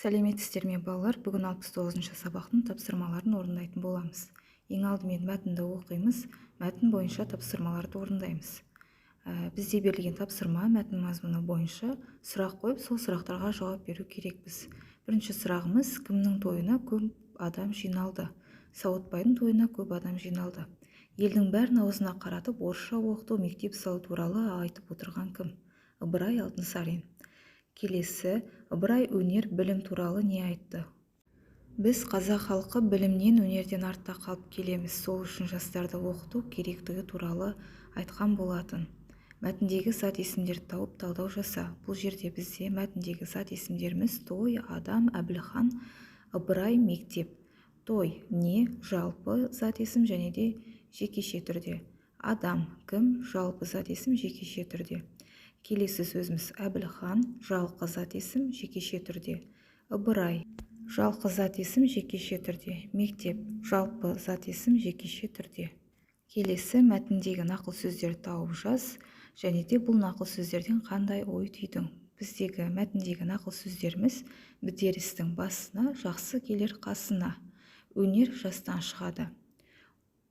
Сәлеметсіздер ме, балалар! Бүгін 69-сабақтың тапсырмаларын орындайтын боламыз. Ең алдымен мәтінді оқимыз, мәтін бойынша тапсырмаларды орындаймыз. Бізде берілген тапсырма: мәтін мазмұны бойынша сұрақ қойып, сол сұрақтарға жауап беру керекпіз. Бірінші сұрағымыз: кімнің тойына көп адам жиналды? Сауытбайдың тойына көп адам жиналды. Елдің бәрін аузына қаратып, орысша оқыту, мектеп салу туралы айтып отырған кім? Ыбырай Алтынсарин. Келесі: Ыбырай өнер, білім туралы не айтты? Біз, қазақ халқы, білімнен, өнерден артта қалып келеміз. Сол үшін жастарды оқыту керектігі туралы айтқан болатын. Мәтіндегі зат есімдерді тауып, талдау жаса. Бұл жерде бізде мәтіндегі зат есімдеріміз: той, адам, Әбілхан, Ыбырай, мектеп. Той не? Жалпы зат есім және де жекеше түрде. Адам кім? Жалпы зат есім, жекеше түрде. Келесі сөзіміз: Әбілхан, жалқы зат есім, жекеше түрде. Ыбырай, жалқы зат есім, жекеше түрде. Мектеп, жалпы зат есім, жекеше түрде. Келесі: мәтіндегі нақыл сөздерді тауып жаз және де бұл нақыл сөздерден қандай ой түйдің? Біздегі мәтіндегі нақыл сөздеріміз: бітер істің басына, жақсы келер қасына, өнер жастан шығады.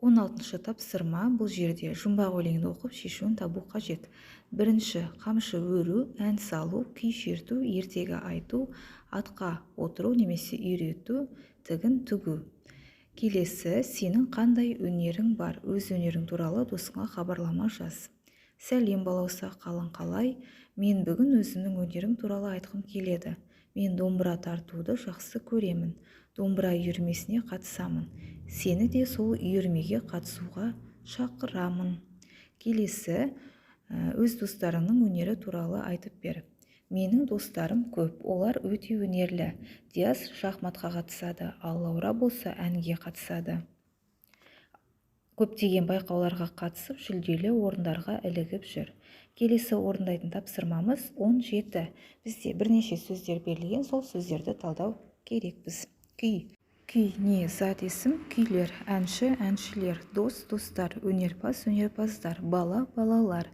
16-тапсырма. Бұл жерде жұмбақ өлеңді оқып, шешуін табу қажет. Бірінші: қамшы өру, ән салу, күй шерту, ертегі айту, атқа отыру немесе үйрету, тігін тігу. Келесі: сенің қандай өнерің бар? Өз өнерің туралы досыңа хабарлама жаз. Сәлем, Балауса! Қалың қалай? Мен бүгін өзімнің өнерім туралы айтқым келеді. Мен домбыра тартуды жақсы көремін. Домбыра үйірмесіне қатысамын. Сені де сол үйірмеге қатысуға шақырамын. Келесі: өз достарыңның өнері туралы айтып бер. Менің достарым көп, олар өте өнерлі. Диас шахматқа қатысады, ал Лаура болса әнге қатысады. Көптеген байқауларға қатысып, жүлделі орындарға ілігіп жүр. Келесі орындайтын тапсырмамыз 17. Бізде бірнеше сөздер берілген, сол сөздерді талдау керекпіз. Күй. Күй не? Зат есім, күйлер. Әнші, әншілер. Дос, достар. Өнерпаз, өнерпаздар. Бала, балалар.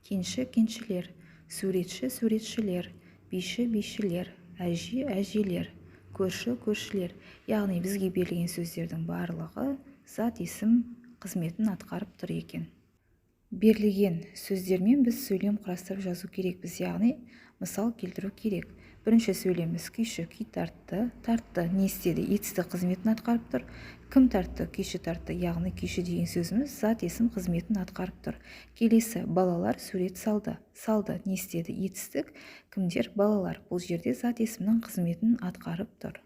Кенші, кеншілер. Суретші, суретшілер. Биші, бишілер. Әже, әжелер. Көрші, көршілер. Яғни бізге берілген сөздердің барлығы зат есім қызметін атқарып тұр екен. Берілген сөздермен біз сөйлем құрастырып жазу керекпіз, яғни мысал келтіру керек. Бірінші сөйлеміміз: күйші күй тартты. Тартты не істеді? Етістік қызметін атқарып тұр. Кім тартты? Күйші тартты. Яғни күйші деген сөзіміз зат есім қызметін атқарып тұр. Келесі: балалар сурет салды. Салды не істеді? Етістік. Кімдер? Балалар. Бұл жерде зат есімнің қызметін атқарып тұр.